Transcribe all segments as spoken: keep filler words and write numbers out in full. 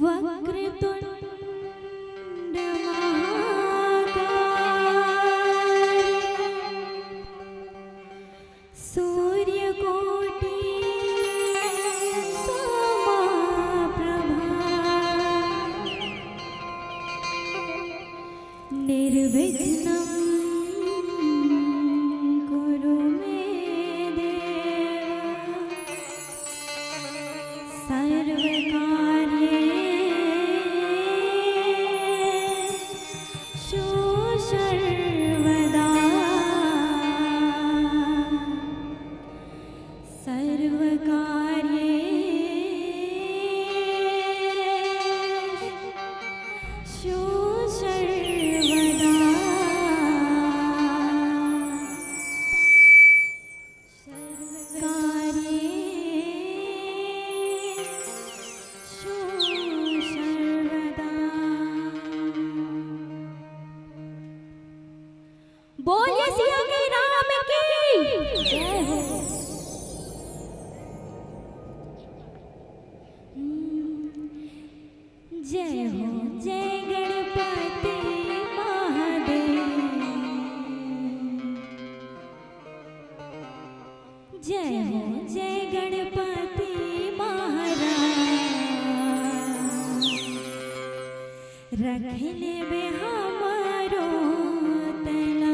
वक्रतुण्ड महाकाय सूर्यकोटि समाप्रभा निर्विघ्नं कुरु मे देव सर्वकार्येषु सर्वदा। सर्वकार्येषु सर्वदा। सर्वकार्येषु सर्वदा। बोलिए सिया के राम की जय हो। जय हो जय गणपति महादेव। जय हो जय गणपति महाराज। रख लेबे हमरो तना।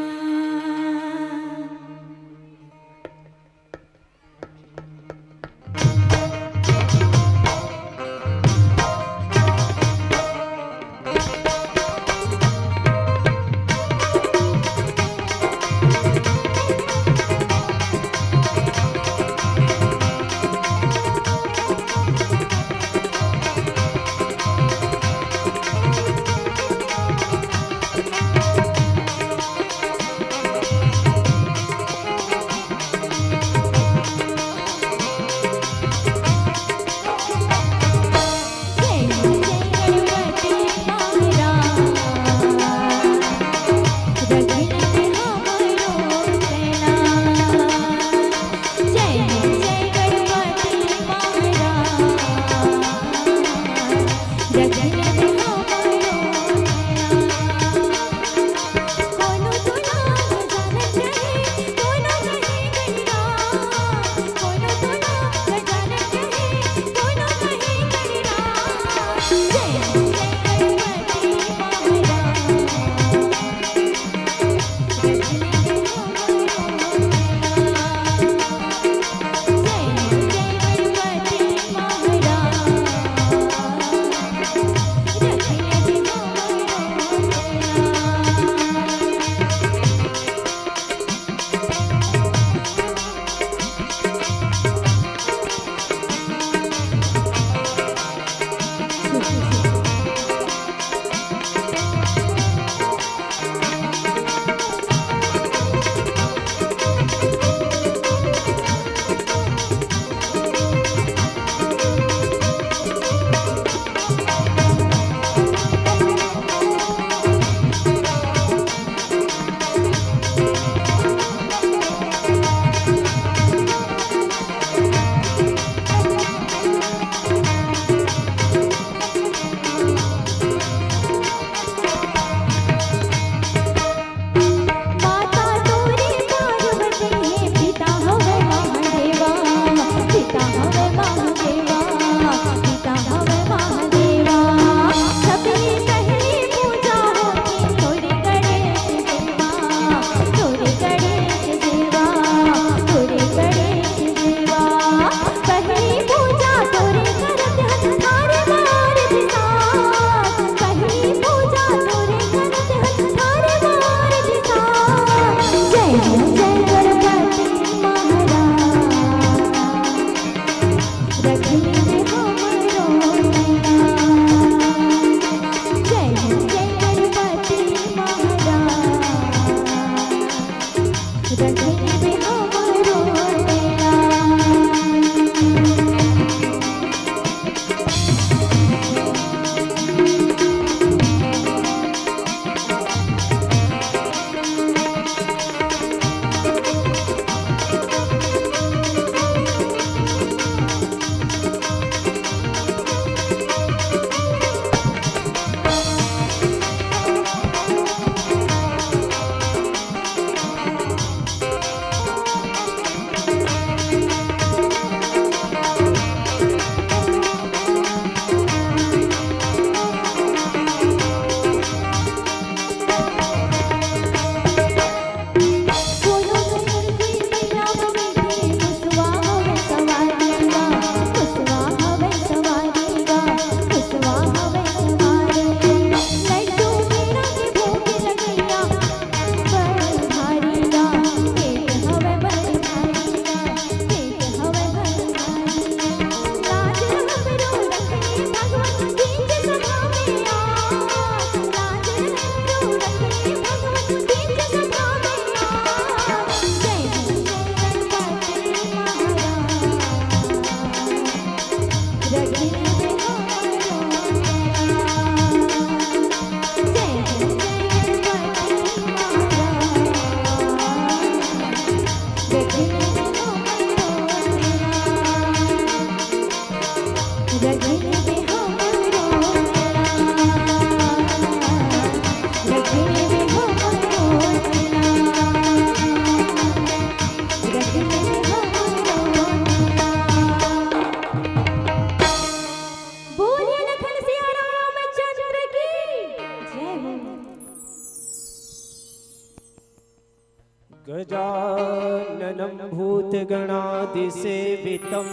गजाननं भूतगणादिसेवितं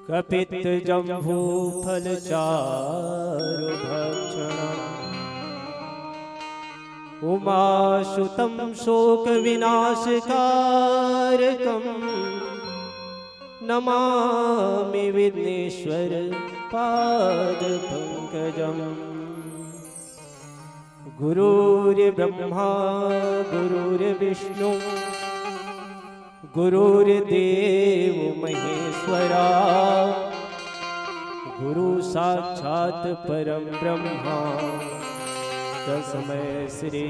कपित्थजम्बूफलचारुभक्षणम्। उमासुतं शोकविनाशकारकं नमामि विघ्नेश्वर पादपङ्कजम्। गुरुर्ब्रह्मा गुरुर्विष्णु गुरुर्देव महेश्वरा। गुरु साक्षात परम ब्रह्मा तस्मै श्री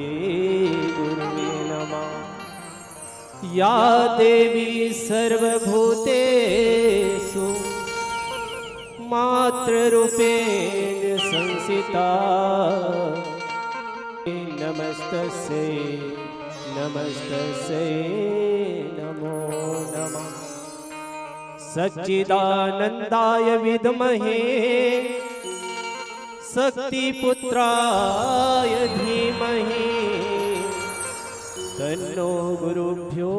गुरुवे नमः। या देवी सर्वभूतेषु मातृरूपेण संस्थिता। नमस्तस्यै नमस्तस्यै नमो नमः। सच्चिदानन्दाय विद्महे शक्तिपुत्राय धीमहि तन्नो गुरुभ्यो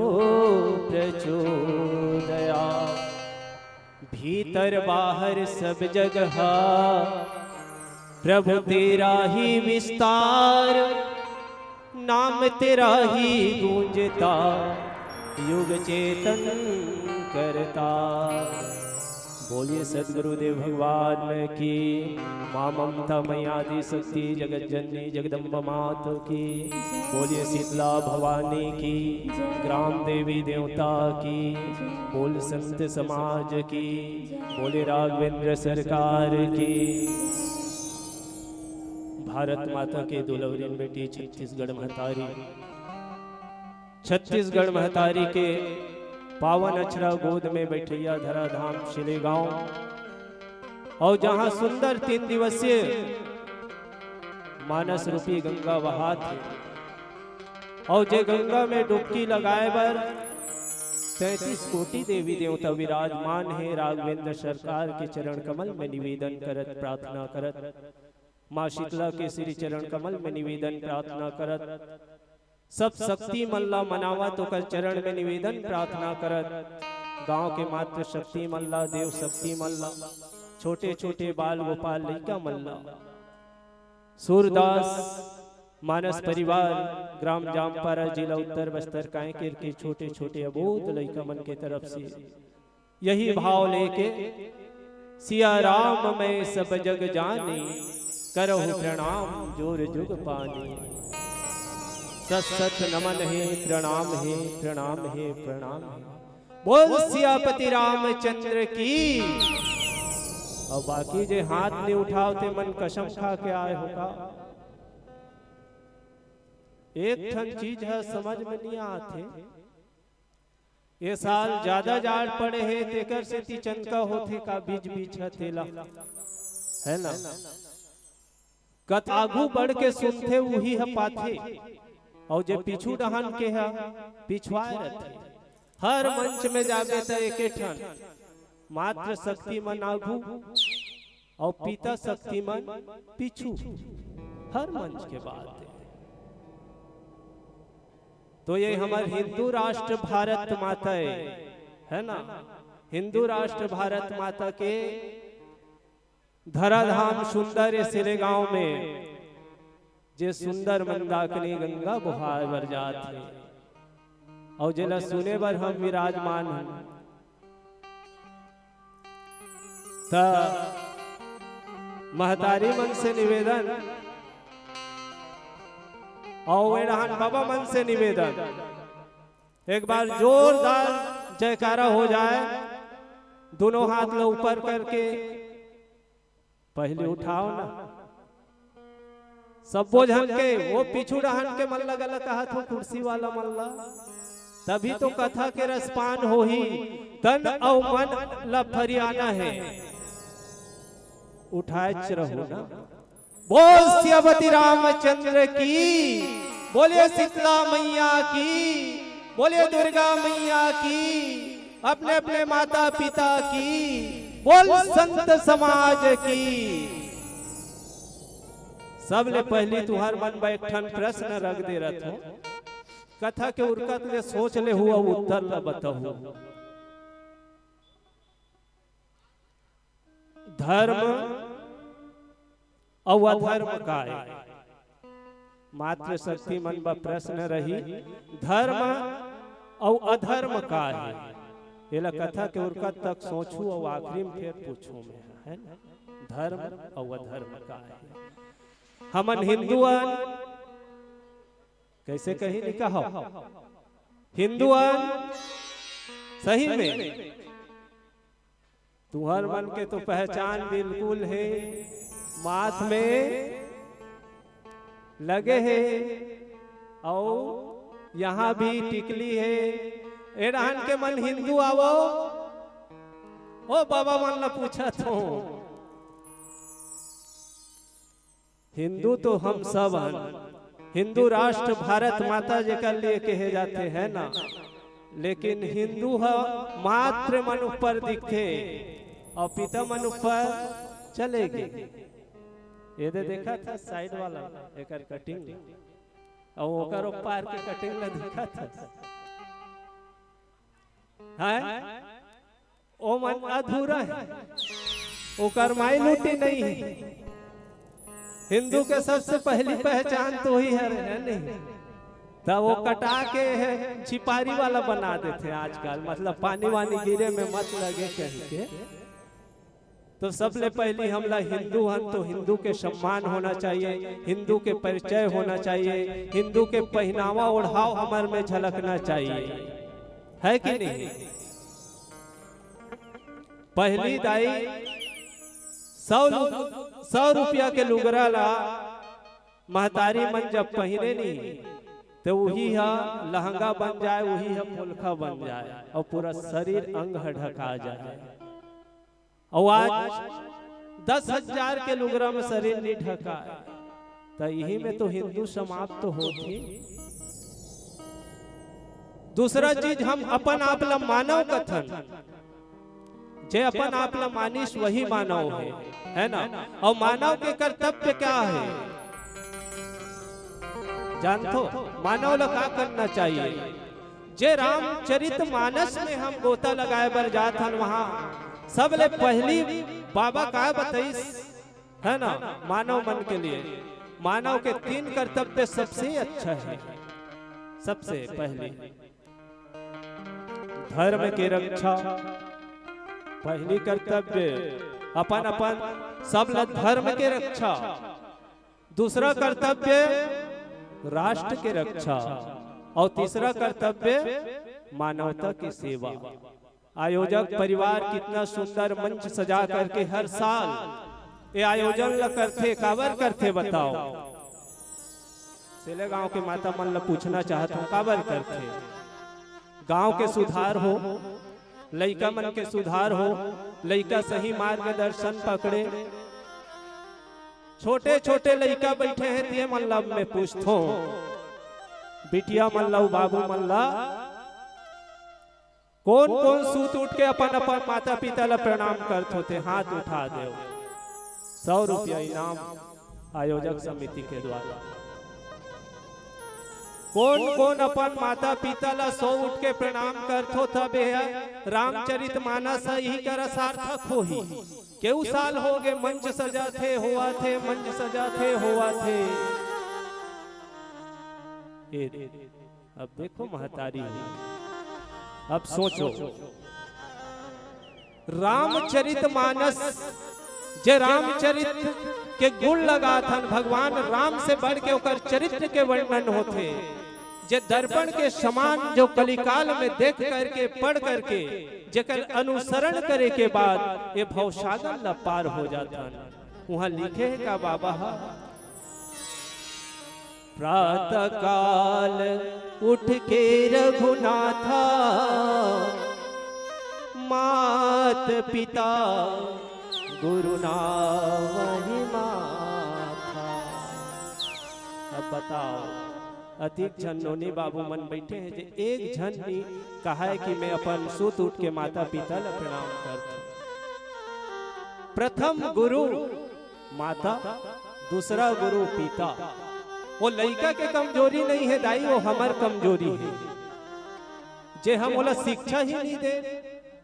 प्रचोदयात्। भीतर बाहर सब जगह प्रभु तेरा ही विस्तार, नाम तेरा ही गूंजता युग चेतन करता। बोलिए सदगुरुदेव भगवान की, माँ ममता मैया आदि शक्ति जगत जननी जगदम्बा माता की। बोलिए शीतला भवानी की, ग्राम देवी देवता की। बोल संत समाज की, बोले राघवेंद्र सरकार की। भारत माता के दुलौरिन बेटी छत्तीसगढ़ महतारी, छत्तीसगढ़ महतारी के पावन अछरा गोद में बैठैया धराधाम शिलेगांव, और जहां सुंदर तीन दिवसीय मानस रूपी गंगा बहात हे, और जे गंगा में डुबकी लगाए बर तैंतीस कोटि देवी देवता विराजमान हे। राघवेंद्र सरकार के चरण कमल में निवेदन करत, प्रार्थना करत, माँ शीतला के श्री चरण कमल में निवेदन, प्रार्थना करत, सब शक्ति मन ला मनावत, ओकर चरण में निवेदन, प्रार्थना करत, गांव के मातृ शक्ति मन ला, देव शक्ति मन ला, छोटे छोटे बाल गोपाल लइका मन ला, सूरदास मानस परिवार, ग्राम जामपारा, जिला उत्तर बस्तर कांकेर के छोटे छोटे अबोध लइका मन के तरफ से यही भाव लेके, सिया राम मैं सब जग जानी, करहु प्रणाम जोर जुग पानी। सत सत नमन हे, प्रणाम हे, प्रणाम हे, प्रणाम हे। बोल सियापति रामचंद्र की। और बाकी जे हाथ नहीं उठाव ते मन कसम खा के आए हो का? एक ठन चीज है समझ में नहीं आते। ये साल ज्यादा जाड़ पड़े हे, तेकर सेती चनका होथे का बीच बीच ह तेला, है ना? कत आगू बढ़ के सुनथे, उही ह पाथे, और जे पीछू डहन के ह पिछुआए रथे। हर मंच में जाबे त एके ठन, मात्र शक्ति मन आगू और पिता शक्ति मन पीछू, हर मंच के बात है। तो ये हमर हिंदू राष्ट्र भारत माता है, है ना? हिंदू राष्ट्र भारत माता के धराधाम सुंदर सिलेगांव में जे सुंदर मंदाकिनी गंगा बोहाय बर जात हे, और जेला सुने बर हम विराजमान हन। त महतारी मन से निवेदन और वेड़हान बाबा मन से निवेदन, एक बार जोरदार जयकारा हो जाए, दोनों हाथ ला ऊपर करके पहले उठाओ ना। सब्बो झन के, वो पीछू डहन के मन ला गला कहत हो, कुर्सी वाला मन ला, तभी तो कथा के रसपान होही। तन अउ मन ला फरियाना है, उठाएच रहो ना। बोल सियापति रामचंद्र की, बोलिए शीतला मैया की, बोलिए दुर्गा मैया की, अपने अपने माता पिता की, बोल संत समाज की। सबले पहली तुहर मन बर एक ठन प्रश्न रख दे रथों। कथा के उरकत ले सोच लेहू अउ उत्तर ल बताहू। धर्म अउ अधर्म का ए? मातृशक्ति मन बर प्रश्न रही, धर्म अउ अधर्म का हे? एला कथा के उरकत तक सोचहू अउ आखिरी में फेर पूछहू मैं, है ना? धर्म अउ अधर्म का हे? हमन हिंदू अन, कइसे कही नहीं कहो, हिंदू अन सही में तुहर मन के तो पहचान बिल्कुल हे, माथ में लगे हे, अउ यहाँ भी टिकली हे। ए डहन के मन हिंदू आवो, ओ बाबा मन ला पूछत हो। हिंदू तो हम सब हन, हिंदू राष्ट्र भारत माता जेकर लिए कहे जाथे, है ना? लेकिन हिंदू ह मातृ मन ऊपर दिखथे अउ पिता मन ऊपर चले गे। ये दे देखा था साइड वाला, एकर कटिंग अउ ओकर ऊपर के कटिंग ला देखा था, हैं? ओ मन अधूरा हे, ओकर माई लूटी नहीं हे। हिंदू के सबसे पहली पहचान तो ही हर है नहीं, तब वो कटा के हे, छिपारी वाला बना देथे आजकल, मतलब पानी वानी गिरे में मत लगे कही के। तो सबले पहली हमला हिंदू हन तो हिंदू के सम्मान होना चाहिए, हिंदू के परिचय होना चाहिए, हिंदू के पहनावा ओढ़ाव हमर में झलकना चाहिए, है कि नहीं? पहली दाई सौ लु-, सौ रुपया के लुगरा ला महतारी मन जब पहिरे नी, तो उही हा लहंगा बन जाए, उही हा पोलखा बन जाए अउ पूरा शरीर अंग ह ढका जाए। अउ आज दस हजार के लुगरा में शरीर नी ढका, त इही में तो हिंदू समाप्त होत ही। दूसरा चीज, हम अपन आप ला मानव कथन, जे अपन आप ला मानिस वही मानव हे, है ना? अउ मानव के कर्तव्य का हे, जानथो? मानव ला का करना चाहिए? जे रामचरित मानस में हम गोता लगाए बर जात हन, वहां सबले पहली बाबा का बताइस, है ना, मानव मन के लिए मानव के तीन कर्तव्य सबसे अच्छा है। सबसे पहली धर्म के रक्षा, पहली कर्तव्य अपन अपन सब ल धर्म के रक्षा, दूसरा कर्तव्य राष्ट्र के रक्षा अउ तीसरा कर्तव्य मानवता के सेवा। आयोजक परिवार कितना सुंदर मंच सजा करके हर साल ये आयोजन ल करथे, काबर करथे बताओ? सेले गांव के माता मन ल पूछना चाहत हूं, काबर करथे? गांव के सुधार हो, लइका मन के सुधार हो, लइका सही मार्गदर्शन पकड़े। छोटे छोटे लइका बैठे हे, ते मन ल मैं पूछथों, बिटिया मन ल, बाबू मन ल, कोन कोन सूत उठ के अपन अपन माता पिता ल प्रणाम करत होते? हाथ उठा देव। सौ रुपया इनाम आयोजक समिति के द्वारा। कोन कोन अपन माता पिता ल सौ उठ के प्रणाम करत हो? तब ये रामचरित मानस इही करा सार्थक होही। केऊ साल हो गे मंच सजाथे, होवाथे, मंच सजाथे, होवाथे। ए, अब देखो महतारी, अब सोचो, रामचरित मानस, जे रामचरित के गुण लगाथन, भगवान राम से बढ़ के ओकर चरित्र के वर्णन होथे, जे दर्पण के समान जो कलिकाल में देख करके, पढ़ करके, जेकर अनुसरण करे के बाद ये भवसागर ल पार हो जाथन। उहाँ लिखे हे का बाबा ह? प्रातः काल उठ के रघुनाथा, मात पिता गुरु नावहि माथा। अब बताओ, अतिक झन नोनी बाबू मन बैठे हैं, जे एक झन नी कहाय कि मैं अपन सुत उठ के माता पिता ल प्रणाम करथों। प्रथम गुरु माता, दूसरा गुरु पिता। वो लइका के कमजोरी नहीं है दाई, वो हमर कमजोरी है, जे हम ओला शिक्षा ही नहीं दे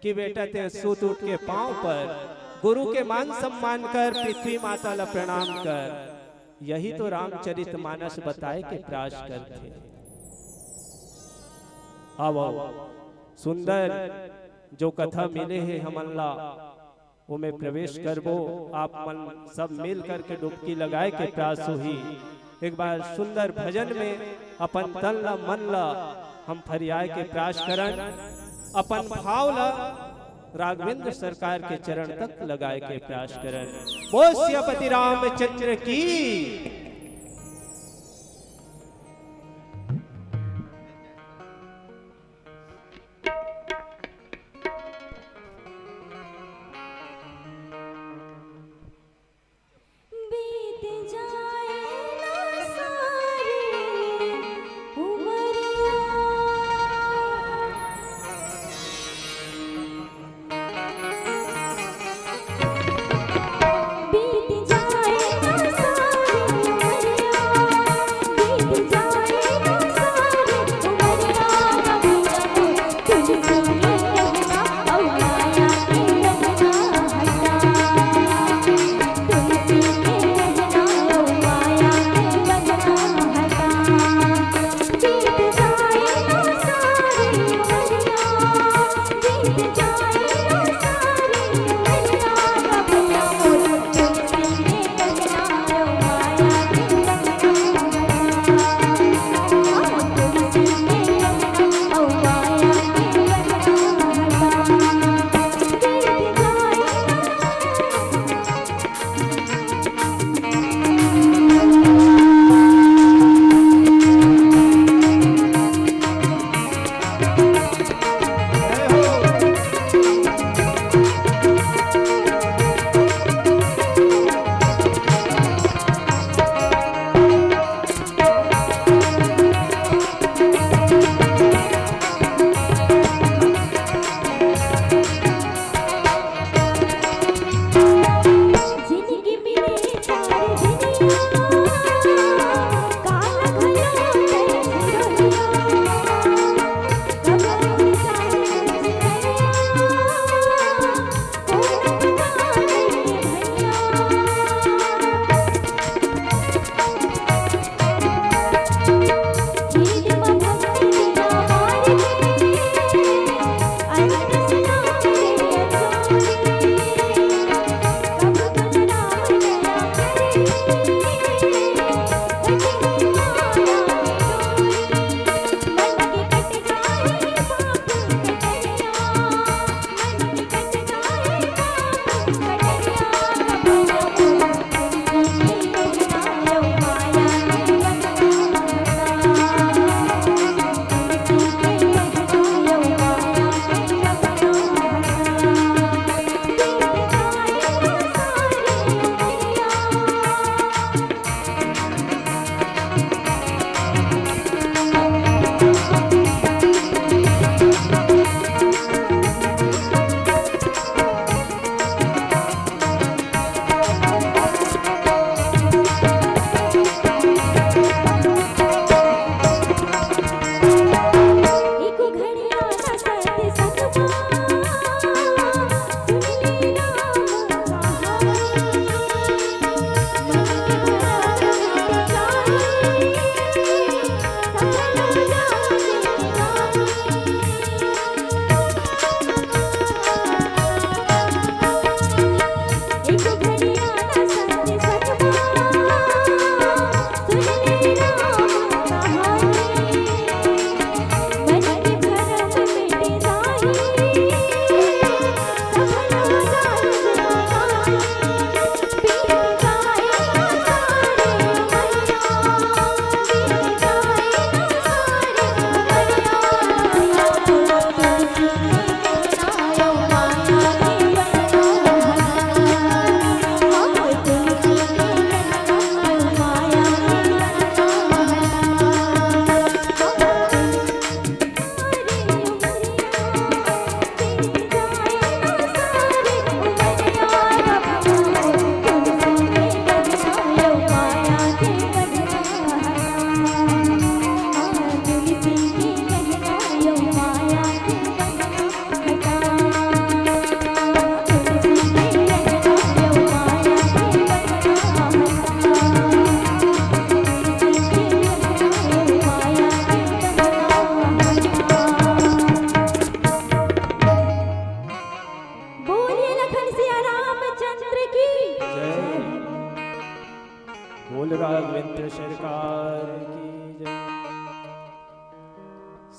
कि बेटा तें सुत उठ के पांव पर गुरु के मान सम्मान कर, पृथ्वी माता ला प्रणाम कर। यही तो रामचरित मानस बताए के प्रयास करथे। आवो, सुंदर जो कथा मिले हे हमन ला, ओमे प्रवेश करबो। आप मन सब मिल करके डुबकी लगाए के प्रयास होही। एक बार सुंदर भजन में अपन तन ला, मन ला हम फरियाए के प्रयास करन, अपन भाव ला राघवेंद्र सरकार के चरण तक लगाए के प्रयास करन। बोल सियापति रामचंद्र की। बीत जाए ना सारी उमरिया। बीत जाए ना सारी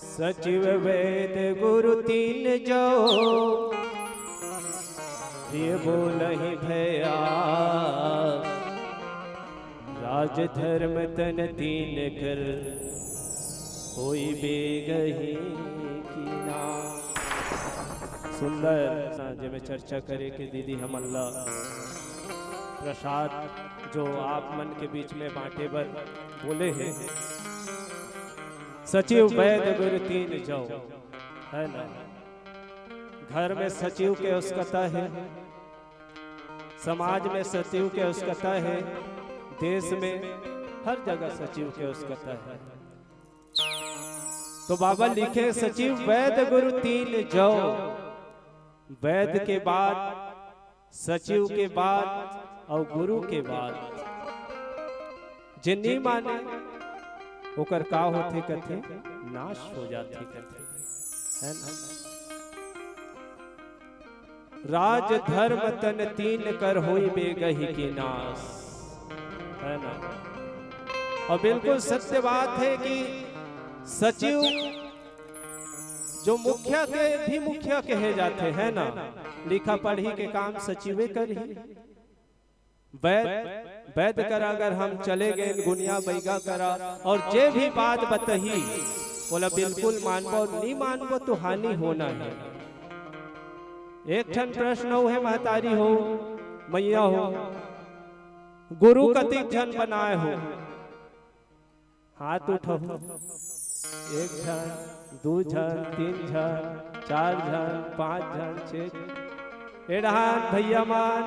सचिव वैद गुरु तीन जो, प्रिय बोलहि भया, राजधर्म तन तीन कर, होई बेगही की ना। सुंदर सा जेमे चर्चा करे के दीदी हमन ला प्रसाद जो आप मन के बीच में बांटे बर बोले हे। सचिव वैद गुरु तीन जो, है ना? घर में सचिव के आवश्यकता है, समाज में सचिव के आवश्यकता है, देश में हर जगह सचिव के आवश्यकता है। तो बाबा लिखे, सचिव वैद गुरु तीन जो, वैद के बाद, सचिव के बाद और गुरु के बाद जे नी माने, ओकर का होथे कथे, नाश हो जाथे कथे, है ना? राज धर्म तन तीन कर होई बेगही के नाश, है ना? और बिल्कुल सत्य बात है कि सचिव जो मुखिया के भी मुखिया कहे जाथे, है ना? लिखा पढ़ी के काम सचिवे करही। वैद, वैद करा अगर हम चले गए गुनिया बैगा करा, और जे भी बात बतही, ओला बिल्कुल मानबो, नी मानबो तो हानि होना है। एक ठन प्रश्न अउ है, महतारी हो, मैया हो, गुरु कतिक झन बनाए हो? हाथ उठाओ। एक झन, दू झन, तीन झन, चार झन, पांच झन, छह झन। ए डहान भैया मन,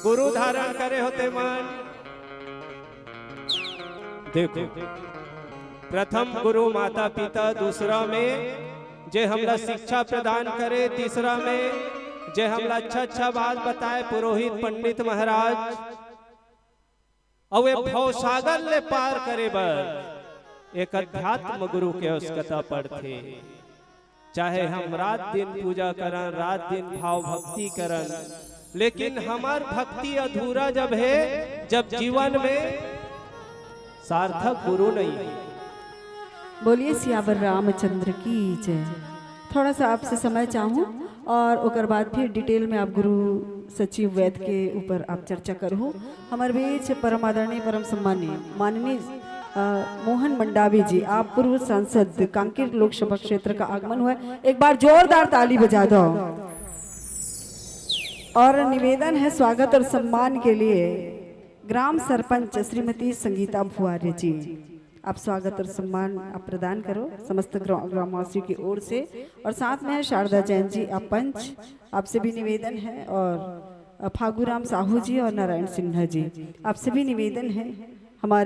गुरु धारण करे हो ते मन। देखो, प्रथम गुरु माता पिता, दूसरा में जे हमला शिक्षा प्रदान करे, तीसरा में जे हमला अच्छा अच्छा बात बताए पुरोहित पंडित महाराज, अउ ए भवसागर ले पार करे बर एक अध्यात्म गुरु के आवश्यकता पड़थे। चाहे हम रात दिन पूजा करन, रात दिन भाव भक्ति करन, लेकिन हमर भक्ति अधूरा जब है, जब जीवन में सार्थक गुरु नहीं है। बोलिए सियावर रामचंद्र की जय। थोड़ा सा आपसे समय चाहूँ और ओकर बाद फिर डिटेल में आप गुरु सचिव वैद के ऊपर आप चर्चा करहु। हमर बीच परम आदरणीय, परम सम्मानीय माननीय अ, मोहन मंडावी जी, आप पूर्व सांसद कांकेर लोकसभा क्षेत्र का आगमन हुआ है। एक बार जोरदार ताली बजा दो। और निवेदन है स्वागत और सम्मान के लिए ग्राम सरपंच श्रीमती संगीता भुआर्य जी, आप स्वागत और सम्मान आप प्रदान करो समस्त ग्रा-, ग्रामवासियों की ओर से। और साथ में है शारदा जैन जी, आप पंच, आपसे भी निवेदन है। और अ, फागूराम साहू जी और नारायण सिन्हा जी, आपसे भी निवेदन है हमारे